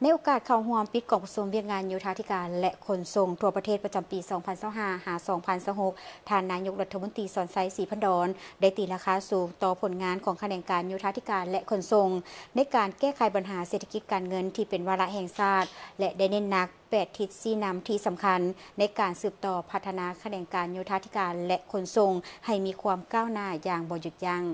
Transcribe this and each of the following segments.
ໃນໂອກາດເຂົ້າຮ່ວມປິດກອງປະຊຸມວຽກງານໂຍທາທິການ ແລະ ຂົນສົ່ງທົ່ວປະເທດປະຈຳປີສອງພັນຊາວຫ້າ ຫາ ສອງພັນຊາວຫົກ ທ່ານນາຍົກລັດຖະມົນຕີ ສອນໄຊ ສີພັນດອນ ໄດ້ຕີລາຄາສູງຕໍ່ຜົນງານຂອງຂະແໜງການໂຍທາທິການ ແລະ ຂົນສົ່ງ ໃນການແກ້ໄຂບັນຫາເສດຖະກິດການເງິນທີ່ເປັນວາລະແຫ່ງຊາດ ແລະ ໄດ້ເນັ້ນໜັກ ແປດທິດຊີ້ນຳທີ່ສຳຄັນໃນການສືບຕໍ່ພັດທະນາຂະແໜງການໂຍທາທິການ ແລະ ຂົນສົ່ງ ໃຫ້ມີຄວາມກ້າວໜ້າຢ່າງບໍ່ຢຸດຢັ້ງ.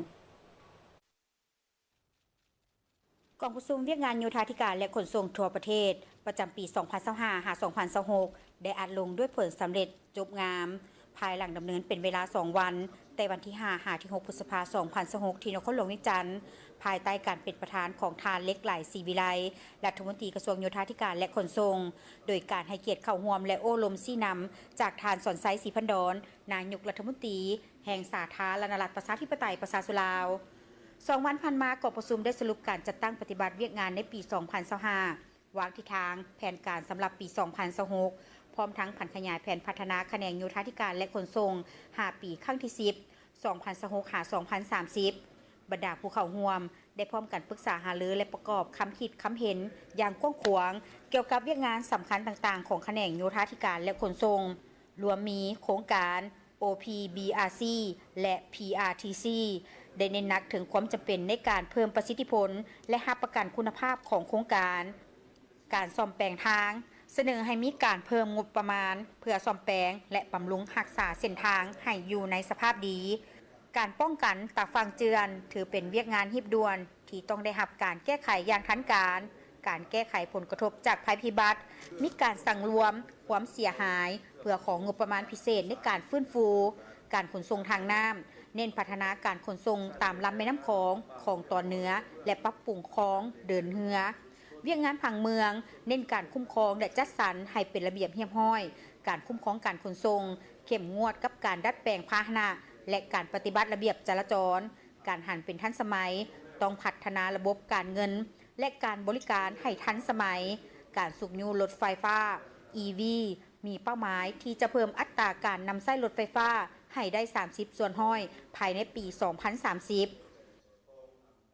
ກອງປະຊຸມວຽກງານໂຍທາທິການ ແລະ ຂົນສົ່ງທົ່ວປະເທດ ປະຈຳປີສອງພັນຊາວຫ້າ ຫາ ສອງພັນຊາວຫົກ ໄດ້ອັດລົງດ້ວຍຜົນສຳເລັດຈົບງາມ ພາຍຫຼັງດຳເນີນເປັນເວລາສອງວັນ, ແຕ່ວັນທີຫ້າ ຫາ ທີຫົກ ພຶດສະພາ ສອງພັນຊາວຫົກ ທີ່ນະຄອນຫຼວງວຽງຈັນ, ພາຍໃຕ້ການເປັນປະທານຂອງທ່ານ ເລັກໄຫຼ ສີວິໄລ ລັດຖະມົນຕີກະຊວງໂຍທາທິການ ແລະ ຂົນສົ່ງ, ໂດຍການໃຫ້ກຽດເຂົ້າຮ່ວມ ແລະ ໂອ້ລົມຊີ້ນຳຈາກທ່ານ ສອນໄຊ ສີພັນດອນ ນາຍົກລັດຖະມົນຕີ ແຫ່ງສາທາລະນະລັດ ປະຊາທິປະໄຕ ປະຊາຊົນລາວ. ສອງວັນຜ່ານມາ, ກອງປະຊຸມໄດ້ສະຫຼຸບການຈັດຕັ້ງປະຕິບັດວຽກງານໃນປີສອງພັນຊາວຫ້າ ວາງທິດທາງແຜນການສຳລັບປີສອງພັນຊາວຫົກ ພ້ອມທັງຜັນຂະຫຍາຍແຜນພັດທະນາຂະແໜງໂຍທາທິການ ແລະ ຂົນສົ່ງ ຫ້າປີ ຄັ້ງທີສິບ ສອງພັນຊາວຫົກ ຫາ ສອງພັນສາມສິບ. ບັນດາຜູ້ເຂົ້າຮ່ວມໄດ້ພ້ອມກັນປຶກສາຫາລື ແລະ ປະກອບຄຳຄິດຄຳເຫັນຢ່າງກວ້າງຂວາງ ກ່ຽວກັບວຽກງານສຳຄັນຕ່າງໆຂອງຂະແໜງໂຍທາທິການ ແລະ ຂົນສົ່ງ. ລວມມີໂຄງການ ໂອພີບີອາຊີ ແລະ ພີອາທີຊີ ໄດ້ເນັ້ນໜັກເຖິງຄວາມຈຳເປັນໃນການເພີ່ມປະສິດທິຜົນ ແລະ ຮັບປະກັນຄຸນນະພາບຂອງໂຄງການ, ການສ້ອມແປງທາງ, ສະເໜີໃຫ້ມີການເພີ່ມງົບປະມານເພື່ອສ້ອມແປງ ແລະ ບຳລຸງຮັກສາເສັ້ນທາງໃຫ້ຢູ່ໃນສະພາບດີ, ການປ້ອງກັນຕາຝັ່ງເຈື່ອນ ຖືເປັນວຽກງານຮີບດ່ວນ ທີ່ຕ້ອງໄດ້ຮັບການແກ້ໄຂຢ່າງທັນການ, ການແກ້ໄຂຜົນກະທົບຈາກໄພພິບັດ, ມີການສັງລວມຄວາມເສຍຫາຍ ເພື່ອຂໍງົບປະມານພິເສດໃນການຟື້ນຟູການຂົນສົ່ງທາງນ້ຳ, ເນັ້ນພັດທະນາການຂົນສົ່ງຕາມລຳແມ່ນ້ຳຂອງ, ຂອງຕອນເໜືອ ແລະ ປັບປຸງຄອງເດີນເຮືອ. ວຽກງານຜັງເມືອງ ເນັ້ນການຄຸ້ມຄອງ ແລະ ຈັດສັນໃຫ້ເປັນລະບຽບຮຽບຮ້ອຍ, ການຄຸ້ມຄອງການຂົນສົ່ງ ເຂັ້ມງວດກັບການດັດແປງພາຫະນະ ແລະ ການປະຕິບັດລະບຽບຈະລາຈອນ. ການຫັນເປັນທັນສະໄໝ, ຕ້ອງພັດທະນາລະບົບການເງິນ ແລະ ການບໍລິການໃຫ້ທັນສະໄໝ. ການຊຸກຍູ້ລົດໄຟຟ້າ ອີວີ ມີເປົ້າໝາຍທີ່ຈະເພີ່ມອັດຕາການນຳໃຊ້ລົດໄຟຟ້າໃຫ້ໄດ້ສາມສິບສ່ວນຮ້ອຍ ພາຍໃນປີສອງພັນສາມສິບ.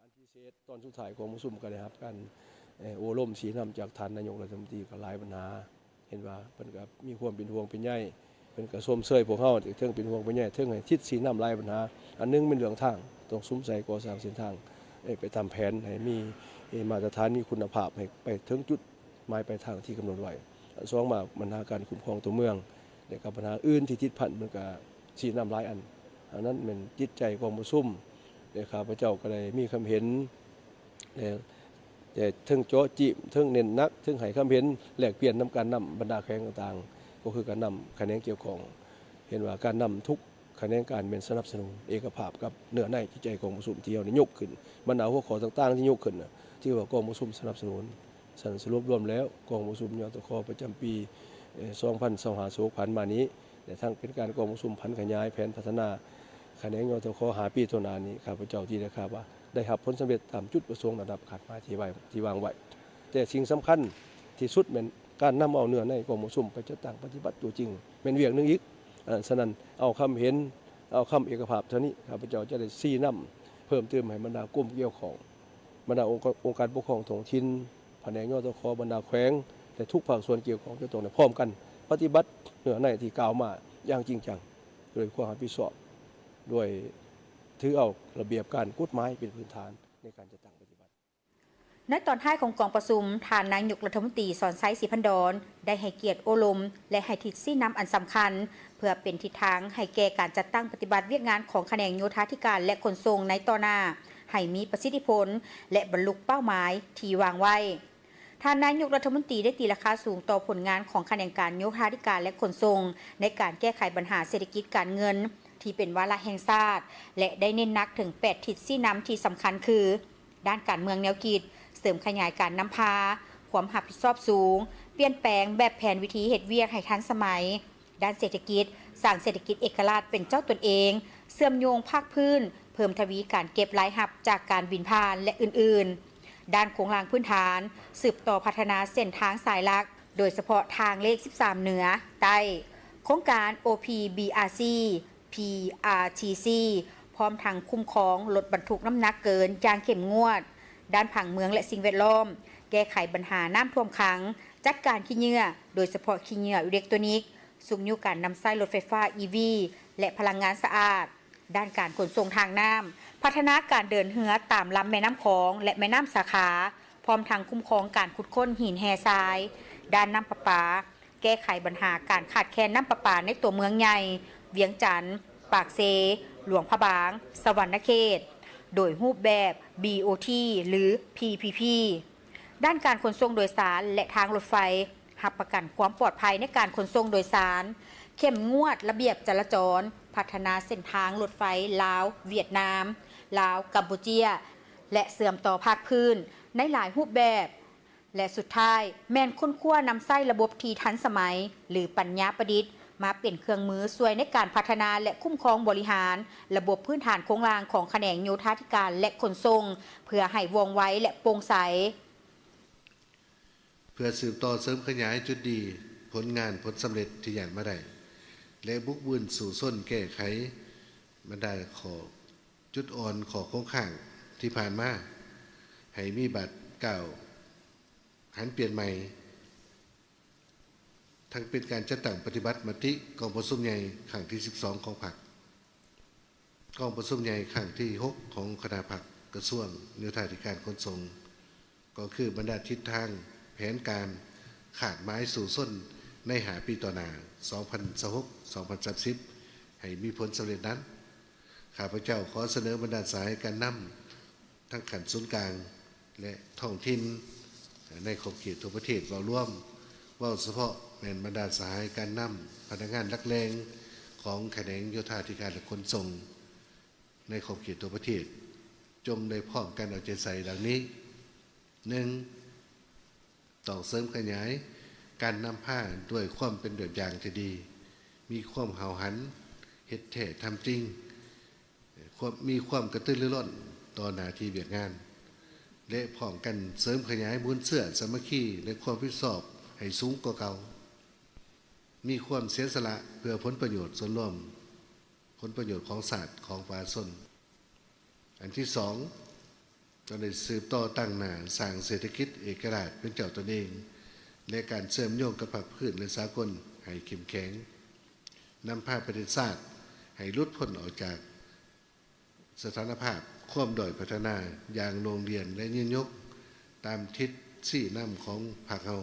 ອັນພິເສດ ຕອນສຸດທ້າຍຂອງປະຊຸມກໍໄດ້ຮັບການ ເອີ ໂອ້ລົມຊີ້ນຳຈາກທ່ານນາຍົກລັດຖະມົນຕີ ກໍຫຼາຍບັນຫາ. ເຫັນວ່າເພິ່ນກໍມີຄວາມເປັນຫ່ວງເປັນໃຍ, ເພິ່ນກໍຊົມເຊີຍພວກເຮົາ ເທິງເປັນຫ່ວງເປັນໃຍ, ເທິງໃຫ້ທິດຊີ້ນຳຫຼາຍບັນຫາ. ອັນໜຶ່ງແມ່ນເລື່ອງທາງ, ຕ້ອງສຸມໃສ່ກໍ່ສ້າງເສັ້ນທາງ ເອີ ໄປຕາມແຜນ ໃຫ້ມີ ເອີ ມາດຕະຖານ, ມີຄຸນນະພາບ, ໃຫ້ໄປເຖິງຈຸດໝາຍປາຍທາງທີ່ກຳນົດໄວ້. ອັນສອງມາ ບັນຫາການຄຸ້ມຄອງຕົວເມືອງ ແລະ ກັບບັນຫາອື່ນທີ່ຕິດພັນ ເພິ່ນກໍຊີ້ນຳຫຼາຍອັນ. ອັນນັ້ນແມ່ນຈິດໃຈກອງປະຊຸມ ແລະ ຂ້າພະເຈົ້າກໍໄດ້ມີຄຳເຫັນ ແລະ ແຕ່ເທິງເຈາະຈີ້ມ, ເທິງເນັ້ນໜັກ, ເທິງໃຫ້ຄຳເຫັນແລກປ່ຽນນຳການນຳບັນດາແຂວງຕ່າງໆ, ກໍຄືການນຳຂະແໜງກ່ຽວຂ້ອງ. ເຫັນວ່າການນຳທຸກຂະແໜງການແມ່ນສະໜັບສະໜູນເອກະພາບກັບເນື້ອໃນຈິດໃຈຂອງປະຊຸມທີ່ເຮົາໄດ້ຍົກຂຶ້ນ. ບັນດາຫົວຂໍ້ຕ່າງໆທີ່ຍົກຂຶ້ນນະ ຖືວ່າກອງປະຊຸມສະໜັບສະໜູນ. ສະນັ້ນ ສະຫຼຸບລວມແລ້ວ ກອງປະຊຸມ ຍທຂ ປະຈຳປີ ເອີ ສອງພັນຊາວຫ້າ ສອງພັນຊາວຫົກ ມານີ້ ແລະ ທັງເປັນການກອງປະຊຸມຜັນຂະຫຍາຍແຜນພັດທະນາຂະແໜງ ຍທຂ ຫ້າປີຕໍ່ໜ້ານີ້, ຂ້າພະເຈົ້າທີ່ໄດ້ຄາດວ່າໄດ້ຮັບຜົນສຳເລັດຕາມຈຸດປະສົງລະດັບຄາດໝາຍທີ່ໄວ້ ທີ່ວາງໄວ້. ແຕ່ສິ່ງສຳຄັນທີ່ສຸດແມ່ນການນຳເອົາເນື້ອໃນກອງປະຊຸມໄປຈັດຕັ້ງປະຕິບັດຕົວຈິງ ແມ່ນວຽກໜຶ່ງອີກ. ສະນັ້ນ ເອົາຄຳເຫັນ, ເອົາຄຳເອກະພາບເທົ່ານີ້, ຂ້າພະເຈົ້າຈະໄດ້ຊີ້ນຳເພີ່ມເຕີມໃຫ້ບັນດາກົມກ່ຽວຂ້ອງ, ບັນດາອົງການ ອົງການປົກຄອງທ້ອງຖິ່ນ, ພະແນກ ຍທຂ, ບັນດາແຂວງ ແລະ ທຸກພາກສ່ວນກ່ຽວຂ້ອງ ຈະຕ້ອງໄດ້ພ້ອມກັນປະຕິບັດເນື້ອໃນທີ່ກ່າວມາຢ່າງຈິງຈັງ, ດ້ວຍຄວາມຮັບຜິດຊອບ, ດ້ວຍຖືເອົາລະບຽບການກົດໝາຍເປັນພື້ນຖານໃນການຈັດຕັ້ງປະຕິບັດ. ໃນຕອນທ້າຍຂອງກອງປະຊຸມ, ທ່ານນາຍົກລັດຖະມົນຕີ ສອນໄຊ ສີພັນດອນ ໄດ້ໃຫ້ກຽດໂອ້ລົມ ແລະ ໃຫ້ທິດຊີ້ນຳອັນສຳຄັນ ເພື່ອເປັນທິດທາງໃຫ້ແກ່ການຈັດຕັ້ງປະຕິບັດວຽກງານຂອງຂະແໜງໂຍທາທິການ ແລະ ຂົນສົ່ງໃນຕໍ່ໜ້າ ໃຫ້ມີປະສິດທິຜົນ ແລະ ບັນລຸເປົ້າໝາຍທີ່ວາງໄວ້. ທ່ານນາຍົກລັດຖະມົນຕີໄດ້ຕີລາຄາສູງຕໍ່ຜົນງານຂອງຂະແໜງການໂຍທາທິການ ແລະ ຂົນສົ່ງ ໃນການແກ້ໄຂບັນຫາເສດຖະກິດການເງິນທີ່ເປັນວາລະແຫ່ງຊາດ ແລະ ໄດ້ເນັ້ນໜັກເຖິງແປດທິດຊີ້ນຳທີ່ສຳຄັນຄື ດ້ານການເມືອງແນວຄິດ, ເສີມຂະຫຍາຍການນຳພາ, ຄວາມຮັບຜິດຊອບສູງ, ປ່ຽນແປງແບບແຜນວິທີເຮັດວຽກໃຫ້ທັນສະໄໝ, ດ້ານເສດຖະກິດ, ສ້າງເສດຖະກິດເອກະລາດເປັນເຈົ້າຕົນເອງ, ເຊື່ອມໂຍງພາກພື້ນ, ເພີ່ມທະວີການເກັບລາຍຮັບຈາກການບິນຜ່ານ ແລະ ອື່ນໆ. ດ້ານໂຄງລ່າງພື້ນຖານ, ສືບຕໍ່ພັດທະນາເສັ້ນທາງສາຍຫຼັກ, ໂດຍສະເພາະທາງເລກສິບສາມເໜືອ, ໃຕ້, ໂຄງການ ໂອ ພີ ບີ ອາ ຊີ ພີ ອາ ທີ ຊີ ພ້ອມທັງຄຸ້ມຄອງລົດບັນທຸກນ້ຳໜັກເກີນຢ່າງເຂັ້ມງວດ. ດ້ານຜັງເມືອງ ແລະ ສິ່ງແວດລ້ອມ, ແກ້ໄຂບັນຫານ້ຳຖ້ວມຂັງ, ຈັດການຂີ້ເຫຍື້ອ, ໂດຍສະເພາະຂີ້ເຫຍື້ອອີເລັກໂຕນິກ, ຊຸກຍູ້ການນຳໃຊ້ລົດໄຟຟ້າ ອີ ວີ ແລະ ພະລັງງານສະອາດ. ດ້ານການຂົນສົ່ງທາງນ້ຳ, ພັດທະນາການເດີນເຮືອຕາມລຳແມ່ນ້ຳຂອງ ແລະ ແມ່ນ້ຳສາຂາ, ພ້ອມທັງຄຸ້ມຄອງການຂຸດຄົ້ນຫີນແຮ່ຊາຍ. ດ້ານນ້ຳປະປາ, ແກ້ໄຂບັນຫາການຂາດແຄນນ້ຳປະປາໃນຕົວເມືອງໃຫຍ່ ວຽງຈັນ, ປາກເຊ, ຫຼວງພະບາງ, ສະຫວັນນະເຂດ ໂດຍຮູບແບບ ບີ ໂອ ທີ ຫຼື ພີ ພີ ພີ. ດ້ານການຂົນສົ່ງໂດຍສານ ແລະ ທາງລົດໄຟ, ຮັບປະກັນຄວາມປອດໄພໃນການຂົນສົ່ງໂດຍສານ, ເຂັ້ມງວດລະບຽບຈະລາຈອນ, ພັດທະນາເສັ້ນທາງລົດໄຟລາວ-ຫວຽດນາມ, ລາວ-ກຳປູເຈຍ ແລະ ເຊື່ອມຕໍ່ພາກພື້ນໃນຫຼາຍຮູບແບບ ແລະ ສຸດທ້າຍແມ່ນຄົ້ນຄວ້ານຳໃຊ້ລະບົບທີ່ທັນສະໄໝ ຫຼື ປັນຍາປະດິດ ມາເປັນເຄື່ອງມືຊ່ວຍໃນການພັດທະນາ ແລະ ຄຸ້ມຄອງບໍລິຫານລະບົບພື້ນຖານໂຄງລ່າງຂອງຂະແໜງໂຍທາທິການ ແລະ ຂົນສົ່ງ ເພື່ອໃຫ້ວ່ອງໄວ ແລະ ໂປ່ງໃສ. ເພື່ອສືບຕໍ່ເສີມຂະຫຍາຍຈຸດດີ, ຜົນງານ, ຜົນສຳເລັດທີ່ຍາດມາໄດ້ ແລະ ບຸກບືນສູ້ຊົນແກ້ໄຂບັນດາຂໍ້ຈຸດອ່ອນ, ຂໍ້ຄົງຄ້າງທີ່ຜ່ານມາ ໃຫ້ມີບາດກ້າວຫັນປ່ຽນໃໝ່. ທັງເປັນການຈັດຕັ້ງປະຕິບັດມະຕິກອງປະຊຸມໃຫຍ່ຄັ້ງທີສິບສອງຂອງພັກ, ກອງປະຊຸມໃຫຍ່ຄັ້ງທີຫົກຂອງຄະນະພັກກະຊວງໂຍທາທິການຂົນສົ່ງ, ກໍຄືບັນດາທິດທາງແຜນການຄາດໝາຍສູ້ຊົນໃນຫ້າປີຕໍ່ໜ້າ ສອງພັນຊາວຫົກ ສອງພັນສາມສິບ ໃຫ້ມີຜົນສຳເລັດນັ້ນ, ຂ້າພະເຈົ້າຂໍສະເໜີບັນດາສະຫາຍການນຳ ທັງຂັ້ນສູນກາງ ແລະ ທ້ອງຖິ່ນ ໃນຂອບເຂດທົ່ວປະເທດເວົ້າລວມ, ເວົ້າສະເພາະແມ່ນບັນດາສະຫາຍການນຳ, ພະນັກງານຫຼັກແຫຼ່ງຂອງຂະແໜງໂຍທາທິການ ແລະ ຂົນສົ່ງໃນຂອບເຂດທົ່ວປະເທດ ຈົ່ງໄດ້ພ້ອມກັນເອົາໃຈໃສ່ດັ່ງນີ້: ໜຶ່ງ ຕ້ອງເສີມຂະຫຍາຍການນຳພາດ້ວຍຄວາມເປັນແບບຢ່າງທີ່ດີ, ມີຄວາມຫ້າວຫັນ, ເຮັດແທ້ທຳຈິງ, ຄວາມ ມີຄວາມກະຕືລືລົ້ນຕໍ່ໜ້າທີ່ວຽກງານ ແລະ ພ້ອມກັນເສີມຂະຫຍາຍມູນເຊື້ອສາມັກຄີ ແລະ ຄວາມຮັບຜິດຊອບໃຫ້ສູງກວ່າເກົ່າ, ມີຄວາມເສຍສະຫຼະເພື່ອຜົນປະໂຫຍດສ່ວນລວມ, ຜົນປະໂຫຍດຂອງຊາດ, ຂອງປະຊາຊົນ. ອັນທີສອງ, ຕ້ອງໄດ້ສືບຕໍ່ຕັ້ງໜ້າສ້າງເສດຖະກິດເອກະລາດເປັນເຈົ້າຕົນເອງ ແລະ ການເຊື່ອມໂຍງກັບພາກພື້ນ ແລະ ສາກົນໃຫ້ເຂັ້ມແຂງ, ນຳພາປະເທດຊາດໃຫ້ຫຼຸດພົ້ນອອກຈາກສະຖານະພາບຄວາມດ້ອຍພັດທະນາຢ່າງໂດ່ງດ່ຽນ ແລະ ຍືນຍົງຕາມທິດຊີ້ນຳຂອງພັກເຮົາ.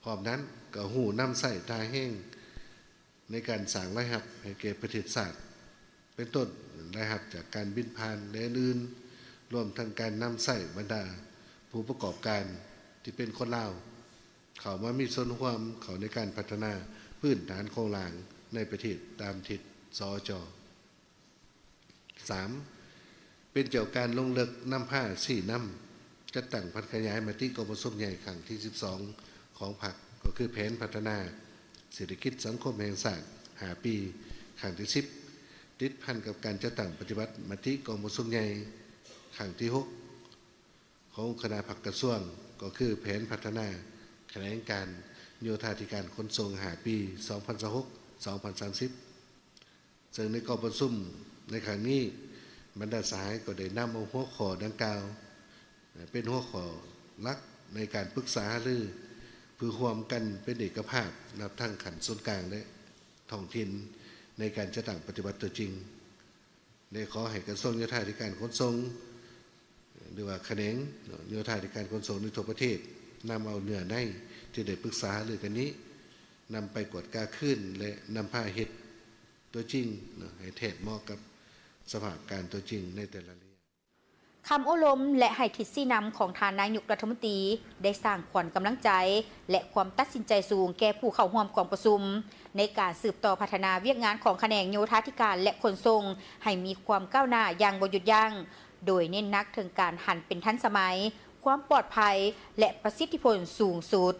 ພ້ອມນັ້ນກໍຮູ້ນຳໃຊ້ທ່າແຮງໃນການສ້າງລາຍຮັບໃຫ້ແກ່ປະເທດຊາດ, ເປັນຕົ້ນລາຍຮັບຈາກການບິນຜ່ານ ແລະ ອື່ນໆ, ລວມທັງການນຳໃຊ້ບັນດາຜູ້ປະກອບການທີ່ເປັນຄົນລາວ ເຂົ້າມາມີສ່ວນຮ່ວມເຂົ້າໃນການພັດທະນາພື້ນຖານໂຄງລ່າງໃນປະເທດຕາມທິດ ສອຈ. ສາມ ເປັນເຈົ້າການລົງເລິກນຳພາຊີ້ນຳ ຈັດຕັ້ງຜັນຂະຫຍາຍມະຕິກອງປະຊຸມໃຫຍ່ຄັ້ງທີສິບສອງຂອງພັກ, ກໍຄືແຜນພັດທະນາເສດຖະກິດສັງຄົມແຫ່ງຊາດຫ້າປີ ຄັ້ງທີສິບ, ຕິດພັນກັບການຈັດຕັ້ງປະຕິບັດມະຕິກອງປະຊຸມໃຫຍ່ຄັ້ງທີຫົກຂອງຄະນະພັກກະຊວງ, ກໍຄືແຜນພັດທະນາຂະແໜງການໂຍທາທິການຂົນສົ່ງຫ້າປີ ສອງພັນຊາວຫົກ ສອງພັນສາມສິບ. ເຊິ່ງໃນກອງປະຊຸມໃນຄັ້ງນີ້, ບັນດາສະຫາຍກໍໄດ້ນຳເອົາຫົວຂໍ້ດັ່ງກ່າວເປັນຫົວຂໍ້ຫຼັກໃນການປຶກສາຫາລື ເພື່ອຮ່ວມກັນເປັນເອກະພາບ ນັບທັງຂັ້ນສູນກາງ ແລະ ທ້ອງຖິ່ນ ໃນການຈັດຕັ້ງປະຕິບັດຕົວຈິງ ແລະ ຂໍໃຫ້ກະຊວງໂຍທາທິການຂົນສົ່ງ ຫຼືວ່າຂະແໜງໂຍທາທິການຂົນສົ່ງໃນທົ່ວປະເທດ ນຳເອົາເນື້ອໃນທີ່ໄດ້ປຶກສາຫາລືກັນນີ້ ນຳໄປກວດກາຄືນ ແລະ ນຳພາເຮັດຕົວຈິງເນາະ ໃຫ້ແທດເໝາະກັບສະພາບການຕົວຈິງໃນແຕ່ລະໄລຍະ. ຄຳໂອ້ລົມ ແລະ ໃຫ້ທິດຊີ້ນຳຂອງທ່ານນາຍົກລັດຖະມົນຕີ ໄດ້ສ້າງຂວັນກຳລັງໃຈ ແລະ ຄວາມຕັດສິນໃຈສູງແກ່ຜູ້ເຂົ້າຮ່ວມກອງປະຊຸມ ໃນການສືບຕໍ່ພັດທະນາວຽກງານຂອງຂະແໜງໂຍທາທິການ ແລະ ຂົນສົ່ງ ໃຫ້ມີຄວາມກ້າວໜ້າຢ່າງບໍ່ຢຸດຢັ້ງ, ໂດຍເນັ້ນໜັກເຖິງການຫັນເປັນທັນສະໄໝ, ຄວາມປອດໄພ ແລະ ປະສິດທິຜົນສູງສຸດ.